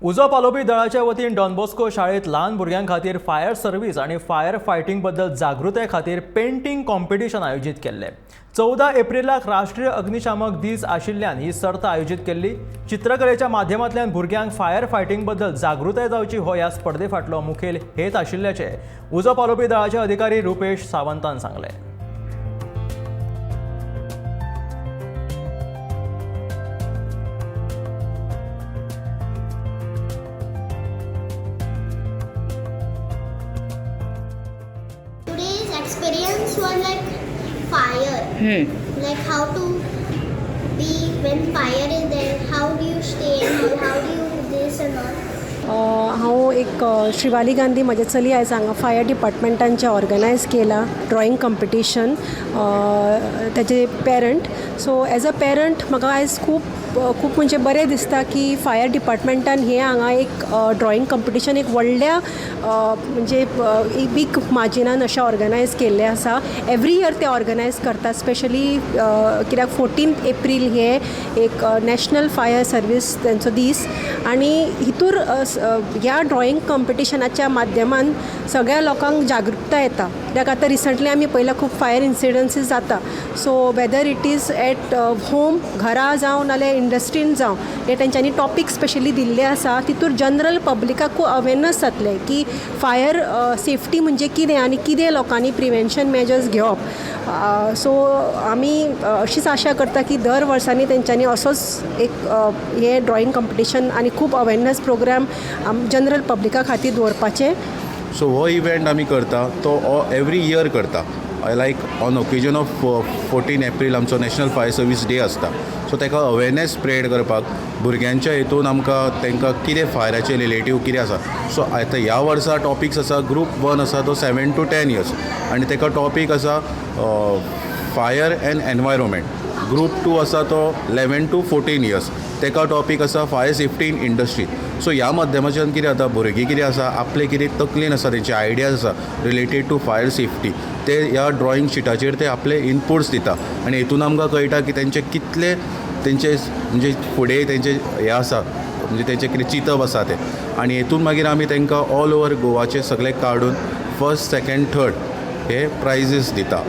उजो पालोवपी दळाच्या वतीन डॉन बॉस्को शाळेत ल्हान भुरग्यां खातीर फायर सर्वीस आनी फायर फायटींग बद्दल जागृताय खातीर पेंटींग कॉम्पिटिशन आयोजीत केल्लें. 14 एप्रिलाक राष्ट्रीय अग्निशामक दीस आशिल्ल्यान ही सर्त आयोजीत केल्ली. चित्रकलेच्या माध्यमांतल्यान भुरग्यांक फायर फायटींग बद्दल जागृताय जावची हो ह्या स्पर्धे फाटलो मुखेल हेत आशिल्ल्याचें उजो पालोवपी दळाचे अधिकारी रुपेश सावंतान सांगलें. Today's experience was like fire. Like how to be when fire is there, how do you stay and all, how do you this and all. हांव एक श्रीवाली गांधी. म्हजें चली आयज हांगा फायर डिपार्टमेंटान ऑर्गनायज केला ड्रॉइंग कंपिटिशन, ताजे parent. So as a parent म्हाका आयज खूब खूब म्हणजे बरें दिसता की फायर डिपार्टमेंटान हें हांगा एक ड्रॉइंग कंपिटिशन एक व्हडल्या म्हणजे बीग मार्जिनान अशें ऑर्गनायज केल्लें आसा. एवरी इयर ते ऑर्गनायज करतात, स्पेशली कित्याक 14 एप्रील हे एक नॅशनल फायर सर्वीस तेंचो दीस. आनी हितूर ह्या ड्रॉइंग कंपिटिशनाच्या माध्यमान सगळ्या लोकांक जागृताय येता, कित्याक आतां रिसंटली आमी पळयलां, खूब फायर इन्सिडन्सीस जाता. So whether it is at home, घरा जावं, नाल्यार इंडस्ट्रीन जावं, हे तेंच्यांनी टॉपीक स्पेशली दिल्ले आसा. तितूर जनरल पब्लिकाक खूब अवेरनस जातलें की फायर सेफ्टी म्हणजे कितें आनी कितें लोकांनी प्रिवेन्शन मेजर्स घेवप. सो आमी अशीच आशा करता की दर वर्सांनी तेंच्यांनी असोच एक हें ड्रॉइंग कंपिटिशन आनी खूब अवेरनस प्रोग्राम जनरल पब्लिका खातीर दवरपाचें. सो हो इव्हेंट आमी करता तो एवरी इयर करता, like on occasion of 14 April आमचो नॅशनल फायर सर्वीस डे आसता. सो ताका अवेरनेस स्प्रेड करपाक भुरग्यांच्या हितून आमकां तांकां कितें फायराचें रिलेटीव कितें आसा. सो आतां ह्या वर्सा टॉपिक्स आसा, ग्रूप वन आसा तो 7 टू 10 इयर्स आनी ताका टॉपीक आसा fire and environment. Group two आसा तो 11 टू 14 इयर्स, ताका टॉपीक आसा fire safety in industry. So ह्या माध्यमाच्यान कितें जाता, भुरगीं कितें आसा, आपले कितें तकलेन आसा, तेंचे आयडियाज आसा रिलेटेड टू फायर सेफ्टी, ते ह्या ड्रॉइंग शिटाचेर ते आपले इनपुट्स दिता आनी हितून आमकां कळटा की तेंचे कितले तेंचे म्हणजे फुडें तेंचे हें आसा, म्हणजे तेंचें कितें चिंतप आसा तें. आनी हितून मागीर आमी तांकां ऑल ओवर गोवाचे सगळे काडून फर्स्ट, सेकेंड, थर्ड हे प्रायजीस दिता.